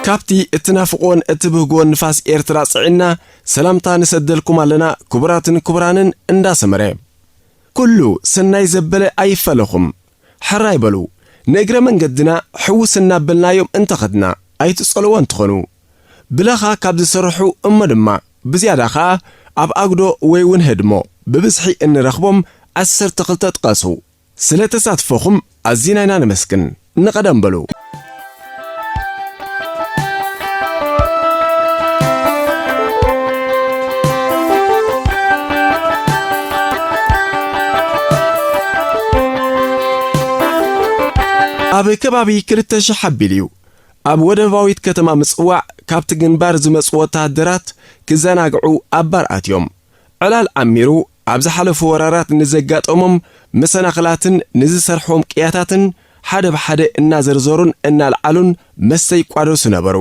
ካብቲ እትናፍቕዎን እትብህግዎን ንፋስ ኤርትራ ጽዒና ሰላምታ ንሰደልኩም ኣለና፣ ክቡራትን ክቡራንን እንዳሰመረ። ኩሉ ሰናይ ዘበለ ኣይፈለኹም። ሕራይ በሉ። ንእግረ መንገድና ሕውስ እናበልናዮም እንተኸድና ኣይትጸልዎ እንትኾኑ። ብለኻ ካብ ዝሰርሑ እሞ ድማ ብዝያዳ ኸኣ ኣብ ኣጉዶ ወይ እውን ህድሞ ብብዝሒ እንረኽቦም ዓሰርተ ክልተ ጥቀሱ። ስለ ተሳትፎኹም ኣዚና ኢና ነመስግን። ንቐደም በሉ። ኣብ ከባቢ ክልተ ሽሕ ኣቢሉ እዩ። ኣብ ወደባዊት ከተማ ምጽዋዕ ካብቲ ግንባር ዝመጹ ወተሃደራት ክዘናግዑ ኣብ ባር ኣትዮም። ዕላል ዓሚሩ ኣብ ዝሓለፉ ወራራት ንዘጋጠሞም መሰናኽላትን ንዝሰርሕዎም ቅያታትን ሓደ ብሓደ እናዘርዘሩን እናልዓሉን መስተ ይቋደሱ ነበሩ።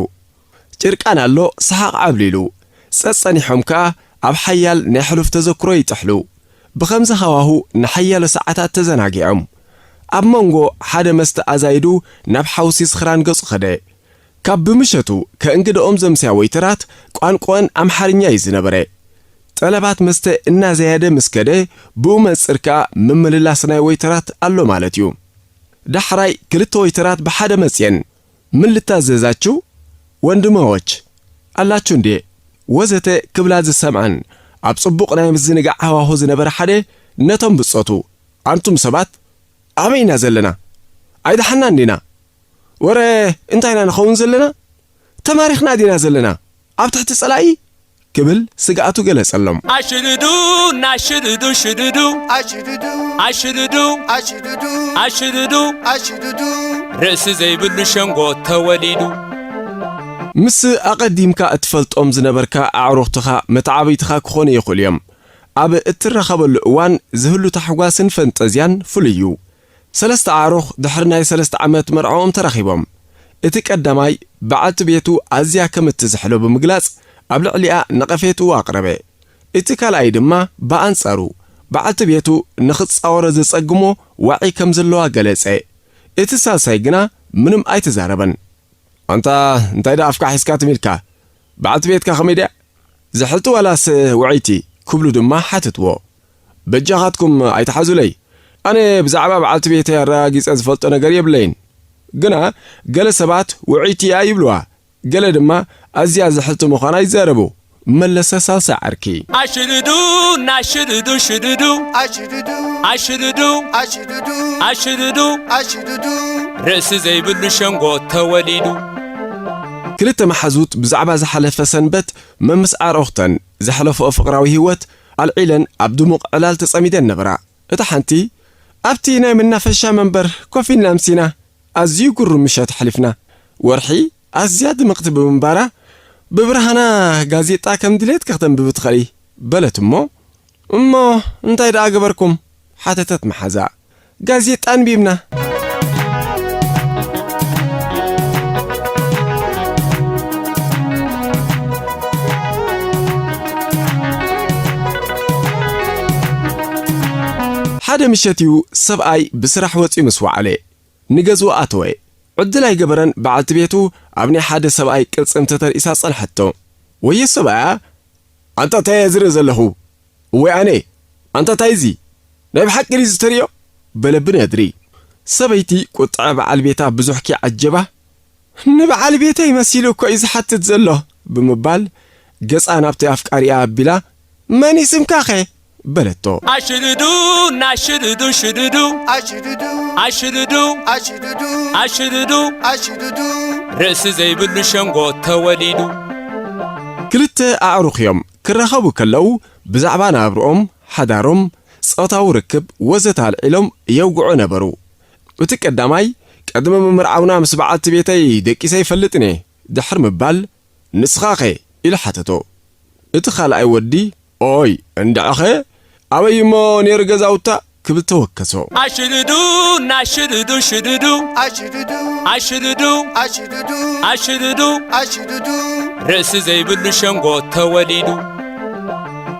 ጭርቃን ኣሎ ሰሓቕ ዓብሊሉ። ጸጸኒሖም ከኣ ኣብ ሓያል ናይ ሕሉፍ ተዘክሮ ይጥሕሉ። ብኸምዚ ሃዋሁ ንሓያሎ ሰዓታት ተዘናጊዖም። ኣብ መንጎ ሓደ መስተ ኣዛይዱ ናብ ሓውሲ ስኽራን ገጹ ኸደ። ካብ ብምሸቱ ከእንግድኦም ዘምስያ ወይተራት ቋንቋን ኣምሓርኛ እዩ ዝነበረ። ጠለባት መስተ እናዘያደ ምስ ከደ ብኡ መንጽር ከኣ ምምልላስ ናይ ወይተራት ኣሎ ማለት እዩ። ዳሕራይ ክልተ ወይተራት ብሓደ መጽየን። "ምን ልታዘዛችሁ ወንድሞች ኣላችሁ እንዴ?" ወዘተ ክብላ ዝሰምዐን ኣብ ጽቡቕ ናይ ምዝንጋዕ ሃዋሁ ዝነበረ ሓደ ነቶም ብጾቱ፣ "ኣንቱም ሰባት ኣበይ ኢና ዘለና? ኣይደሓንና እንዲና? ወረ እንታይ ኢና ንኸውን ዘለና? ተማሪኽና ዲና ዘለና? ኣብ ትሕቲ ጸላኢ?" ክብል ስግኣቱ ገለጸሎም። ኣሽድዱ እናሽድዱ ሽድዱ ኣሽድዱ ኣሽድዱ ኣሽድዱ ኣሽድዱ ኣሽድዱ ርእሲ ዘይብሉ ሸንጎ ተወሊዱ። ምስ ኣቐዲምካ እትፈልጦም ዝነበርካ ኣዕሩኽትኻ መተዓብይትኻ ክኾኑ ይኽእሉ እዮም። ኣብ እትራኸበሉ እዋን ዝህሉ ታሕጓስን ፈንጠዝያን ፍሉይ እዩ። ሰለስተ ኣዕሩኽ ድሕሪ ናይ ሰለስተ ዓመት መርዓኦም ተራኺቦም። እቲ ቀዳማይ በዓልቲ ቤቱ ኣዝያ ከም እትዝሕሎ ብምግላጽ ኣብ ልዕሊኣ ነቐፌትኡ ኣቕረበ። እቲ ካልኣይ ድማ ብኣንጻሩ በዓልቲ ቤቱ ንኽጻወሮ ዘጸግሞ ዋዒ ከም ዘለዋ ገለጸ። እቲ ሳልሳይ ግና ምንም ኣይተዛረበን። "ኣንታ እንታይ ደኣ ኣፍካ ሒዝካ ትም ኢልካ? በዓልቲ ቤትካ ከመይ ድያ? ዝሕልቲ ዋላስ ውዕይቲ?" ክብሉ ድማ ሓተትዎ። "በጃኻትኩም ኣይትሓዙለይ። ኣነ ብዛዕባ በዓልቲ ቤተይ ኣረጋጊጸ ዝፈልጦ ነገር የብለይን። ግና ገለ ሰባት ውዕይቲ እያ ይብልዋ፣ ገለ ድማ ኣዝያ ዝሕልቲ ምዃና ይዛረቡ" መለሰ ሳልሳይ ዓርኪ። ኣሽድዱ እናሽድዱ ሽድዱ ኣሽድዱ ኣሽድዱ ኣሽድዱ ኣሽድዱ ኣሽድዱ ርእሲ ዘይብሉ ሸንጎ ተወሊዱ። ክልተ መሓዙት ብዛዕባ ዝሓለፈ ሰንበት መምስ ኣዕሩኽተን ዘሕለፈኦ ፍቕራዊ ህይወት ኣልዒለን ኣብ ድሙቕ ዕላል ተጸሚደን ነበራ። እታ ሓንቲ ኣብቲ ናይ መናፈሻ መንበር ኮፍ ኢልና ኣምሲና። ኣዝዩ ግሩም ምሸት ኣሕሊፍና። ወርሒ ኣዝያ ድምቕቲ ብምንባራ፣ ብብርሃና ጋዜጣ ከም ድሌትኪ ክተንብቢ ትኽእሊ፣ በለት እሞ፣ "እሞ እንታይ ደኣ ገበርኩም?" ሓተተት መሓዛ። "ጋዜጣ ኣንቢብና።" ሓደ ምሸት እዩ ሰብኣይ ብስራሕ ወጺኡ ምስ ወዓለ፣ ንገዝኡ ኣተወ። ዕድል ኣይገበረን በዓልቲ ቤቱ ኣብ ናይ ሓደ ሰብኣይ ቅልጽም ተተርኢሳ ጸንሐቶ። "ወየ ሰብኣያ፣ ኣንታ እንታይ እየ ዝርኢ ዘለኹ? እወይ ኣነ፣ ኣንታ እንታይ እዚ? ናይ ብሓቂ ድዩ ዝተርእዮ?" በለ ብነድሪ። ሰበይቲ ቁጥዐ በዓል ቤታ ብዙሕ ከይዓጀባ፣ "ንበዓል ቤተይ መሲሉ እኮ እዩ ዝሓትት ዘሎ" ብምባል ገጻ ናብቲ ኣፍቃሪኣ ኣቢላ፣ "መን እዩ ስምካኸ?" በለቶ። ኣሽድዱ እናሽድዱ ሽድዱ ኣሽድዱ ኣሽድዱ ኣሽድዱ ኣሽድዱ ኣሽድዱ ርእሲ ዘይብሉ ሸንጎ ተወሊዱ። ክልተ ኣዕሩኽ እዮም ክራኸቡ ከለዉ ብዛዕባ ናብርኦም፣ ሓዳሮም፣ ጾታዊ ርክብ ወዘተ ኣልዒሎም የውግዑ ነበሩ። እቲ ቀዳማይ፣ "ቅድሚ ምምርዓውና ምስ በዓልቲ ቤተይ ደቂሰ ይፈልጥን እየ" ድሕሪ ምባል፣ "ንስኻኸ?" ኢሉ ሓተቶ። እቲ ካልኣይ ወዲ፣ "ኦይ፣ እንድዕኸ ኣበይ እሞ ነይሩ ገዛውታ?" ክብል ተወከሶ። ኣሽድዱ እናሽድዱ ሽድዱ ኣሽድዱ ኣሽድዱ ኣሽድዱ ኣሽድዱ ኣሽድዱ ርእሲ ዘይብሉ ሸንጎ ተወሊዱ።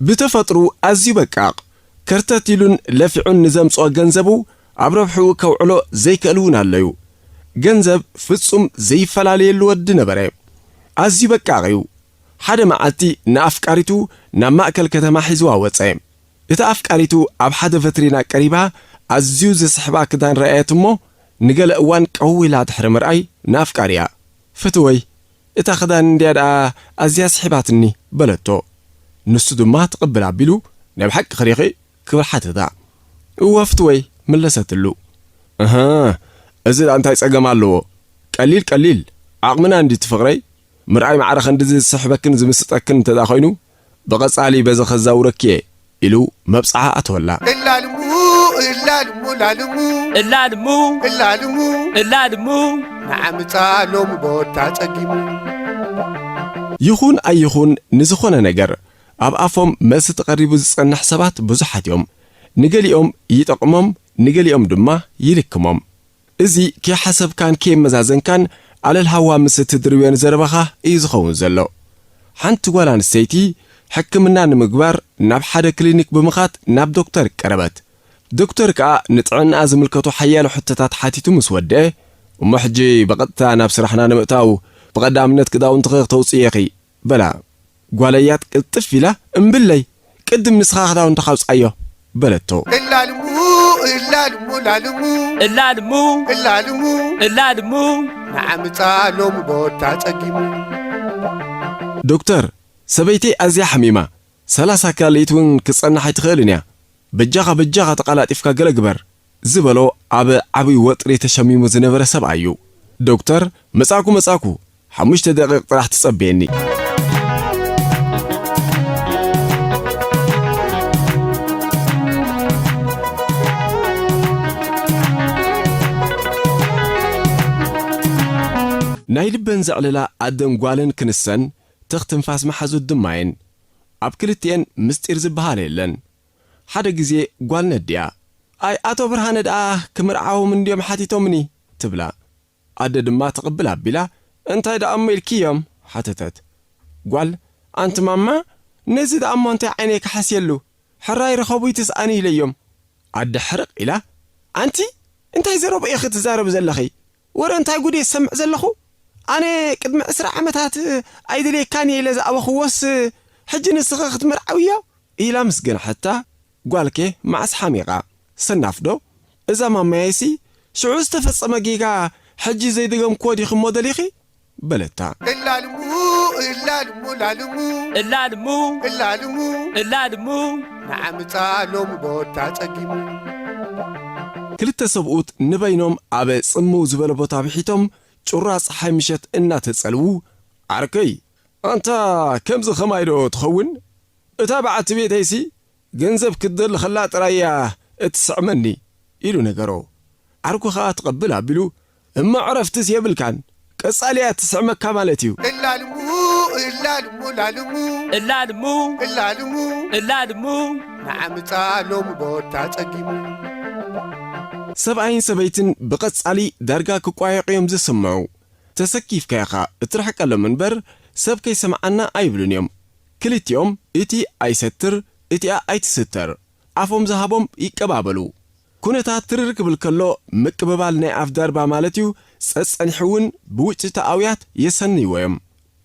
ብተፈጥሩ ኣዝዩ በቃቕ፣ ከርተት ኢሉን ለፊዑን ንዘምጽኦ ገንዘቡ ኣብ ረብሕኡ ከውዕሎ ዘይክእል እውን ኣለዩ። ገንዘብ ፍጹም ዘይፈላለየሉ ወዲ ነበረ። ኣዝዩ በቃቕ እዩ። ሓደ መዓልቲ ንኣፍቃሪቱ ናብ ማእከል ከተማ ሒዝዋ ወጸ። እታ ኣፍቃሪቱ ኣብ ሓደ ቨትሪና ቀሪባ ኣዝዩ ዝስሕባ ክዳን ረኣየት እሞ፣ ንገለ እዋን ቀው ኢላ ድሕሪ ምርኣይ ንኣፍቃሪኣ፣ "ፍትወይ፣ እታ ክዳን እንድያ ደኣ ኣዝያ ስሒባትኒ" በለቶ። ንሱ ድማ ትቕብል ኣቢሉ፣ "ናይ ብሓቂ ክሪኺ?" ክብል ሓተታ። "እወ ፍትወይ" መለሰትሉ። "እህ፣ እዚ ደኣ እንታይ ጸገም ኣለዎ? ቀሊል ቀሊል፣ ዓቕምና እንዲ እቲ ፍቕረይ?" ምርኣይ ማዕረ ክንድዚ ዝስሕበክን ዝምስጠክን እንተ ደኣ ኾይኑ፣ ብቐጻሊ በዚ ኸዛውረኪ እየ፣ ኢሉ መብጽዓ ኣተወላ። እላልሙ፣ እላልሙ፣ ላልሙ፣ እላልሙ፣ እላልሙ፣ እላልሙ፣ ንዓምጻ ሎሚ ቦታ ጸጊሙ። ይኹን ኣይኹን፣ ንዝኾነ ነገር ኣብ ኣፎም መልሲ ተቐሪቡ ዝጸንሕ ሰባት ብዙሓት እዮም። ንገሊኦም ይጠቕሞም፣ ንገሊኦም ድማ ይልክሞም። እዚ ከይሓሰብካን ከየመዛዘንካን ኣለል ሃዋ ምስ እትድርብዮን ዘረባኻ እዩ ዝኸውን ዘሎ። ሓንቲ ጓል ኣንስተይቲ ሕክምና ንምግባር ናብ ሓደ ክሊኒክ ብምኻድ ናብ ዶክተር ቀረበት። ዶክተር ከኣ ንጥዕናኣ ዝምልከቱ ሓያሎ ሕቶታት ሓቲቱ ምስ ወድአ፣ "እሞ ሕጂ ብቐጥታ ናብ ስራሕና ንምእታው ብቐዳምነት ክዳውንትኺ ክተውጽኢ ኢኺ" በላ። ጓለያት ቅልጥፍ ኢላ፣ "እምብለይ፣ ቅድም ንስኻ ክዳውንትኻ ኣውጽኣዮ" በለቶ። እላልሙ፣ እላልሙ፣ ላልሙ፣ እላልሙ፣ እላልሙ፣ እላልሙ፣ ንዓምጻ ሎሚ ቦታ ጸጊሙ። "ዶክተር፣ ሰበይተይ ኣዝያ ሓሚማ፣ ሰላሳ ክላሊት እውን ክትጸንሕ ኣይትኽእልን እያ። በጃኻ፣ በጃኻ ተቐላጢፍካ ገለ ግበር" ዝበሎ ኣብ ዓብዪ ወጥሪ ተሸሚሙ ዝነበረ ሰብኣይ እዩ። "ዶክተር፣ መጻእኩ፣ መጻእኩ፣ ሓሙሽተ ደቂቕ ጥራሕ ትጸበየኒ።" ናይ ልበን ዘዕልላ ኣደን ጓልን ክንሰን፣ ትኽ ትንፋስ መሓዙት ድማ እየን። ኣብ ክልቲኤን ምስጢር ዝበሃል የለን። ሓደ ግዜ ጓል ነዲኣ፣ "ኣይ፣ ኣቶ ብርሃነ ደኣ ክምርዓዎም እንድዮም ሓቲቶምኒ" ትብላ። ኣደ ድማ ትቕብል ኣቢላ፣ "እንታይ ደኣ እሞ ኢልክዮም?" ሓተተት። ጓል፣ "ኣንቲ ማማ፣ ነዚ ደኣ እሞ እንታይ ዓይነይ ክሓስየሉ? ሕራይ ርኸቡ ይትስኣኒ ኢለዮም።" ኣደ ሕርቕ ኢላ፣ "ኣንቲ፣ እንታይ ዘረባ ኢኺ ትዛረቢ ዘለኺ? ወረ እንታይ ጉድ እየ ዝሰምዕ ዘለኹ? ኣነ ቅድሚ ዕስራ ዓመታት ኣይደልየካን እየ ኢለ ዝኣበኽዎስ፣ ሕጂ ንስኺ ክትምርዓውዮ?" ኢላ ምስ ገንሐታ፣ "ጓልከ መዓስ ሓሚቓ? ሰናፍዶ? እዛ ማማየሲ ሽዑ ዝተፈጸመ ጌጋ ሕጂ ዘይደገምክዎ ዲኺ እሞ ደሊኺ?" በለታ። እላልሙ፣ እላልሙ፣ ላልሙ፣ እላልሙ፣ እላልሙ፣ እላልሙ፣ ንዓምጻ ሎሚ ቦታ ጸጊሙ። ክልተ ሰብኡት ንበይኖም ኣብ ጽምው ዝበለ ቦታ ብሒቶም ጩራ ጸሓይ ምሸት እናተጸልዉ፣ "ዓርከይ፣ ኣንታ ከምዚ ኸማይ ዶ ትኸውን? እታ በዓልቲ ቤተይሲ ገንዘብ ክትደሊ ኸላ ጥራይ እያ እትስዕመኒ" ኢሉ ነገሮ። ዓርኩ ኸኣ ትቐብል ኣቢሉ፣ "እሞ ዕረፍትስ የብልካን፣ ቀጻሊ እያ እትስዕመካ ማለት እዩ።" እላልሙ፣ እላልሙ፣ ላልሙ፣ እላልሙ፣ እላልሙ፣ እላልሙ፣ ንዓምጻ ሎሚ ቦታ ጸጊሙ። ሰብኣይን ሰበይትን ብቐጻሊ ዳርጋ ክቋየቑ እዮም ዝስምዑ። ተሰኪፍካ ኢኻ እትርሕቀሎም እምበር፣ ሰብ ከይሰምዓና ኣይብሉን እዮም። ክልቲኦም እቲ ኣይሰትር፣ እቲኣ ኣይትስተር፣ ኣፎም ዝሃቦም ይቀባበሉ። ኩነታት ትርር ክብል ከሎ፣ ምቅብባል ናይ ኣፍ ዳርባ ማለት እዩ፣ ጸጸኒሑ እውን ብውጭቲ ኣውያት የሰንይዎ እዮም።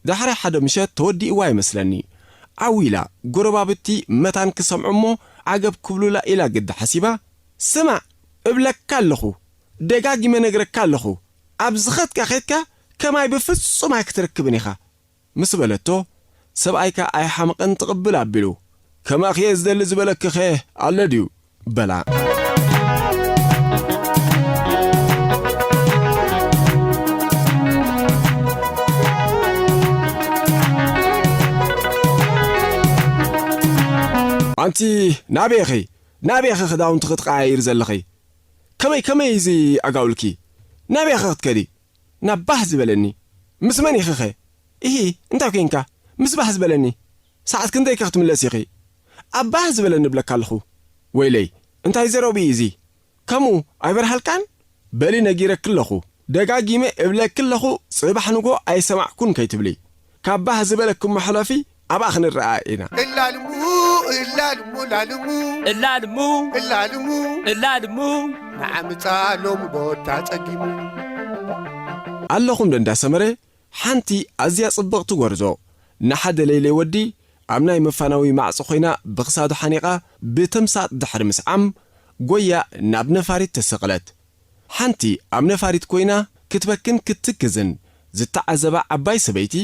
ዳሕራይ ሓደ ምሸት ተወዲእዋ ይመስለኒ። ዓው ኢላ፣ ጎረባብቲ መታን ክሰምዑ እሞ ዓገብ ክብሉላ ኢላ ግዲ ሓሲባ፣ "ስማዕ፣ እብለካ ኣለኹ፣ ደጋጊመ ነግረካ ኣለኹ፣ ኣብ ዝኸድካ ኸድካ ከማይ ብፍጹም ኣይክትረክብን ኢኻ" ምስ በለቶ፣ ሰብኣይካ ኣይሓምቕን ትቕብል ኣቢሉ፣ "ከማኺ እየ ዝደሊ ዝበለክኸ ኣሎ ድዩ?" በላ። "ኣንቲ ናበይ ኢኺ? ናበይ ኢኺ ክዳውንቲ ክትቀያይሪ ዘለኺ? ከመይ፣ ከመይ እዚ ኣጋውልኪ? ናበይ ኢኺ ክትከዲ?" ናብ ባህ ዝበለኒ። "ምስ መን ኢኺኸ?" "እሂ፣ እንታይ ኮይንካ?" "ምስ ባህ ዝበለኒ።" "ሰዓት ክንደይከ ክትምለስ ኢኺ?" "ኣብ ባህ ዝበለኒ እብለካ ኣለኹ።" "ወይለይ፣ እንታይ ዘረባ እዩ እዚ? ከምኡ ኣይበርሃልካን?" "በሊ ነጊረኪ ኣለኹ፣ ደጋጊመ እብለኪ ኣለኹ፣ ጽባሕ ንጎ ኣይሰማዕኩን ከይትብሊ። ካብ ባህ ዝበለኪ እሞ ሕለፊ፣ ኣብኣ ክንረኣ ኢና።" እላልሙ፣ እላልሙ፣ ላልሙ፣ እላልሙ፣ እላልሙ፣ እላልሙ፣ ንዓምጻ ሎሚ ቦታ ጸጊሙ። ኣለኹም ዶ እንዳ ሰመረ? ሓንቲ ኣዝያ ጽብቕቲ ጎርዞ፣ ንሓደ ለይለይ ወዲ ኣብ ናይ መፋነዊ ማዕጾ ኮይና ብኽሳዱ ሓኒቓ ብተምሳጥ ድሕሪ ምስዓም፣ ጎያ ናብ ነፋሪት ተሰቕለት። ሓንቲ ኣብ ነፋሪት ኮይና ክትበክን ክትትክዝን ዝተዓዘባ ዓባይ ሰበይቲ፣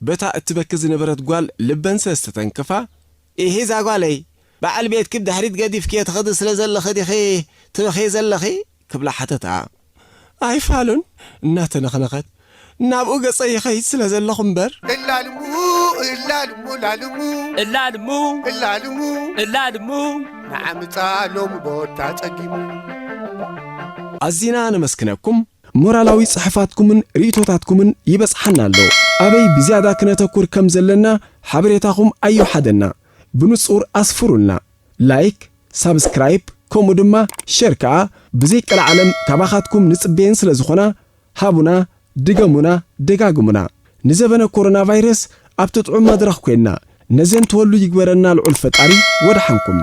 በታ እትበኪ ዝነበረት ጓል ልበን ስለ ዝተተንከፋ፣ "ኢሂ እዛ ጓለይ፣ በዓል ቤትኪ ብድሕሪት ገዲፍክዮ ትኸዲ ስለ ዘለኺ ዲኺ ትበኽዪ ዘለኺ?" ክብላ ሓተታ። ኣይፋሉን እናተነኽነኸት፣ "ናብኡ ገጸ ይኸይድ ስለ ዘለኹ እምበር።" እላልሙ፣ እላልሙ፣ ላልሙ፣ እላልሙ፣ እላልሙ፣ እላልሙ፣ ንዓምጻ ሎሚ ቦታ ጸጊሙ። ኣዚና ነመስግነኩም። ሞራላዊ ጽሑፋትኩምን ርእይቶታትኩምን ይበጽሓና ኣሎ። ኣበይ ብዝያዳ ክነተኩር ከም ዘለና ሓበሬታኹም ኣየውሓደና። ብንጹር ኣስፍሩልና። ላይክ፣ ሳብስክራይብ፣ ከምኡ ድማ ሸር ከኣ ብዘይቀልዓለም ካባኻትኩም ንጽበየን ስለ ዝኾና፣ ሃቡና፣ ድገሙና፣ ደጋግሙና። ንዘበነ ኮሮና ቫይረስ ኣብቲ ጥዑም መድረኽ ኮይንና ነዘንትወሉ ይግበረና ልዑል ፈጣሪ። ወደሓንኩም።